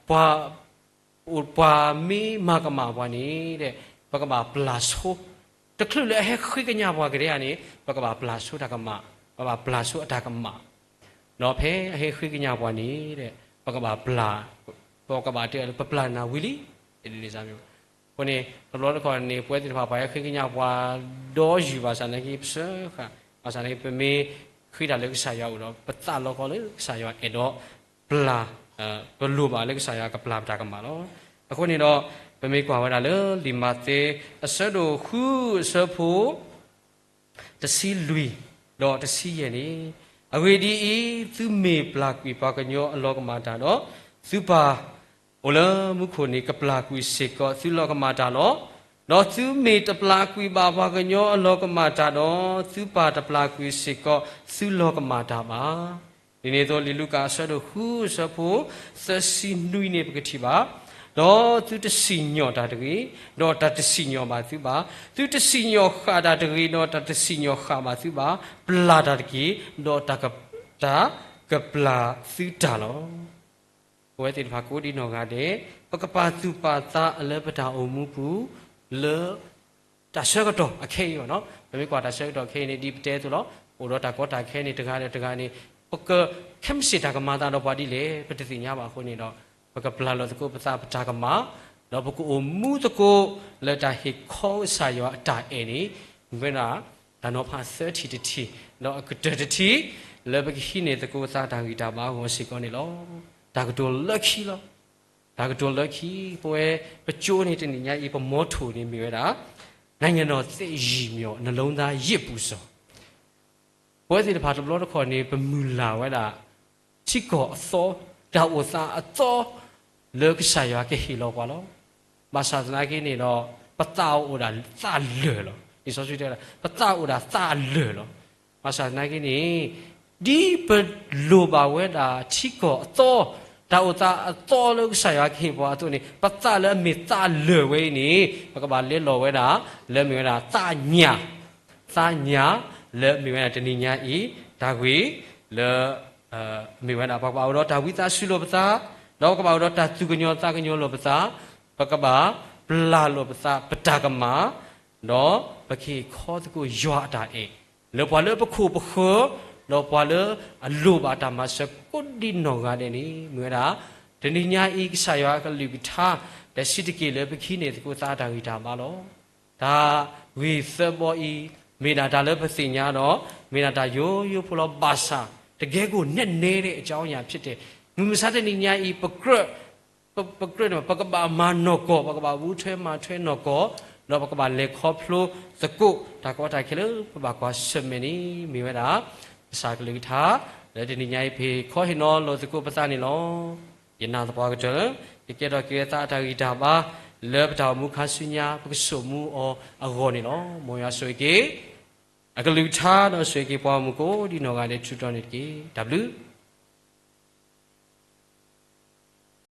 ပှၤ ပှၤမ့ၢ်မၤကမၣ်ပှၤန့ၣ် ပကဘၣ်ပျၢ်ဆိ, တချုးလၢအဟဲဃ့ကညးပှၤကဒါန့ၣ် ပကဘၣ်ပျၢ်ဆိတၢ်ကမၣ်, ပဘၣ်ပျၢ်ဆိအတၢ်ကမၣ်, ဒီးဖဲအဟဲဃ့ကညးပှၤန့ၣ် ပကဘၣ်ပျၢ်, ပကဘၣ်တဲလၢပပျၢ်နၤဝံၤလံ, အဃိန့ၣ် တဘျီတခီၣ်န့ၣ် ပဝဲသ့ၣ်တဖၣ် ပှၤဟဲဃ့ကညးပှၤဒီးယုၢ်ဘၣ်ဆၣ်သနာ်က့ ပစၢဃာ်, ဘၣ်ဆၣ်သနာ်က့ ပမ့ၢ်ဃ့တၢ်လၢကစၢ်ယွၤအအိၣ်ဒီး ပသးလီၤကီလၢကစၢ်ယွၤအဲၣ်ဒိးပျၢ်, ပလိၣ်ဘၣ်လၢကစၢ်ယွၤကပျၢ်ပတၢ်ကမၣ်လီၤ. အဃိန့ၣ်ဒီး ပမ့ၢ်ကွၢ်ဝဲဒၣ်လၢလံာ်မးသဲ အဆၢဒိၣ်ဃု အဆၢဖိ တဆံလွံၢ် ဒီးတဆံယဲၢ်န့ၣ်, အဂ့ၢ်ဒ်အံၤ, သုမ့ၢ်ပျၢ်ကွံာ်ပှၤကညီအလီၤကမၣ်တၢ်ဒီး, သုပၢ် အိၣ်လၢမူခိၣ်န့ၣ် ကပျၢ်ကွံာ်စ့ၢ်ကီးသုလီၤကမၣ်တၢ်လီၤ. ဒီးသုမ့ၢ်တပျၢ်ကွံာ်ဘၣ်ပှၤကညီအလီၤကမၣ်တၢ်ဒီး, သုပၢ်တပျၢ်ကွံာ်စ့ၢ်ကီးသုလီၤကမၣ်တၢ်ဘၣ်. ဒ်န့ၣ်အသိး လံာ်လူၤကၣ်အဆၢဒိၣ်ဃု အဆၢဖိ သၢဆံနွံန့ၣ် ပကထံၣ်ဘၣ်, ဒီးသုတစံၣ်ညီၣ်တၢ်တဂ့ၤ, ဒီးတၢ်တစံၣ်ညီၣ်ဘၣ်သုဘၣ်. သုတစံၣ်ညီၣ်ဃာ်တၢ်တဂ့ၤ, ဒီးတၢ်တစံၣ်ညီၣ်ဃာ်ဘၣ်သုဘၣ်. ပျၢ်တၢ်တက့ၢ်, ဒီးတၢ်က, တၢ်ကပျၢ်သုတၢ်လီၤ. ပဝဲသ့ၣ်တဖၣ်ကိးဒံနီၢ်ဂၤဒဲး ပကပာ်သူၣ်ပာ်သးလၢပတၢ်အိၣ်မူပူၤ လၢ တၢ်ဆၢကတီၢ်အခဲအံၤလီၤ. ပမ့ၢ်ကွၢ်တၢ်ဆၢကတီၢ်ခဲအံၤန့ၣ် ဒ်ပတဲအသိးလီၤ. အိၣ်ဒီးတၢ်ကီတၢ်ခဲန့ၣ် တဂၤဒီးတဂၤန့ၣ် ပကခဲမုၢ်ဆ့ၣ်တၢ်ကမၤသးဒီးပှၤဒ်လဲၣ် ပတသ့ၣ်ညါဘၣ်အဃိန့ၣ်ဒီး ပကပျၢ်လီၤသကိးပသးပတၢ်ကမၣ်, ဒီးပကအိၣ်မူသကိးလၢတၢ်ဟ့ၣ်ခီကစၢ်ယွၤအတၢ်အဲၣ်န့ၣ် မ့ၢ်ဝဲဒၣ် တၢ်နီၤဖးသၢထံၣ်တထံၣ် ဒီးအကတၢၢ်တထံၣ် လၢပကဟံးန့ၢ်သကိးပသးတၢ်ဂံၢ်တၢ်ဘါအဂီၢ်စ့ၢ်ကီးန့ၣ်လီၤ. တၢ်ကတိၤလၢခံလီၤ. တၢ်ကတိၤလၢခံ ပဝဲပကၠိန့ၣ်တနံၤညါအံၤ ပမီထိၣ်န့ၣ်မ့ၢ်ဝဲဒၣ် နိုင်ငံတော်သစ်ရည်မြော် နှလုံးသားရစ်ပူၤစော်. ပဝဲသ့ၣ်တဖၣ်တဘျီတခီၣ်န့ၣ် ပမုၢ်လၢ်ဝဲဒၣ် ထံကီၢ်အသီ, တၢ်အိၣ်သးအသီ လၢကစၢ်ယွၤကဟ့ၣ်လီၤပှၤလီၤ. ဘၣ်ဆၣ်သနာ်က့န့ၣ်ဒီး ပသးအိၣ်ဒၣ်သးလၢာ်လီၤ. လံာ်စီဆှံတဲဝဲဒၣ် ပသးအိၣ်ဒၣ်သးလၢာ်လီၤ. ဘၣ်ဆၣ်သနာ်က့န့ၣ် ဒ်ပလိၣ်ဘၣ်ဝဲဒၣ်ထံကီၢ်အသီ, တၢ်အိၣ်သးအသီလၢကစၢ်ယွၤကဟ့ၣ်ပှၤအသိးန့ၣ် ပသးလၢအမ့ၢ်သးလၢာ်ဝဲအံၤန့ၣ် ပကဘၣ်လဲလိာ်ဝဲဒၣ် လၢမ့ၢ်ဝဲဒၣ်သးညၣ်, သးညၣ်လၢမ့ၢ်ဝဲဒၣ်တနံၤညါအံၤ တၢ်ဂ့ၢ်လၢ မ့ၢ်ဝဲဒၣ် ပကဘၣ်အိၣ်ဒီးတၢ်ဝံသးစူၤလိာ်ပသး, ဒီးပကဘၣ်အိၣ်ဒီးတၢ်သူၣ်ကညီၤသးကညီၤလိာ်ပသး, ပကဘၣ်ပျၢ်လိာ်ပသး ပတၢ်ကမၣ်, ဒီးပကဟ့ၣ်ခီသကိးယွၤအတၢ်အဲၣ် လၢပှၤလၢအပခိၣ်ပဃၢၤ, ဒီးပှၤလၢအလိၣ်ဘၣ်တၢ်မၤစၢၤကိးဒံနီၢ်ဂၤဒဲးန့ၣ် မ့ၢ်ဝဲဒၣ် တနံၤညါအံၤ ကစၢ်ယွၤအကလုၢ်ကထါ တၢ်စံးတက့ၢ်လၢပခံန့ၢ်သကိးသးအတၢ်ဂံၢ်တၢ်ဘါလီၤ. တၢ်ဂ့ၢ်သၢဘီအံၤ မ့ၢ်ဒၣ်တၢ်လၢပသ့ၣ်ညါဒီး မ့ၢ်ဒၣ်တၢ်ယိယိဖိလီၤ. ဘၣ်ဆၣ် တကဲကိၣ်နဲၣ်နဲၣ် အကြောင်းအရာဖြစ်တယ်. မုၢ်မဆါတနံၤညါအံၤ ပကြၢး ပကြၢးန့ၣ် ပကဘၣ်မၤနီၢ်ကီၢ်, ပကဘၣ်ဘူၣ်ထွဲမၤထွဲနီၢ်ကီၢ်, ဒီးပကဘၣ်လဲၤခီဖျိသကိး တၢ်ကီတၢ်ခဲလၢပဘၣ်ကွၢ်ဆၢၣ်မဲာ်န့ၣ် မ့ၢ်ဝဲဒၣ် ကစၢ်ကလုၢ်ကထါ လၢတနံၤညါအံၤ ပဟ့ၣ်ခီဟ့ၣ်နီၤလိာ်သကိးပသးန့ၣ်လီၤ. ယနာ်သပှၢ်ကတၢၢ်လၢ ကကဲထီၣ်က့ၤဝဲသးအတၢ်ဂံၢ်တၢ်ဘါ လၢပတၢ်အိၣ်မူခါဆူညါ ပကဆိၣ်မူအီၤအဂီၢ်န့ၣ်လီၤ. မ်ယွၤဆိၣ်ဂ့ၤက့ၤ အကလုၢ်ကထါ ဒီးဆိၣ်ဂ့ၤက့ၤပှၤဂီၢ်မုၢ်ကိးဒံနီၢ်ဂၤဒဲး ထူးတီၤန့ၣ်တက့ၢ်. တၢ်ဘျုး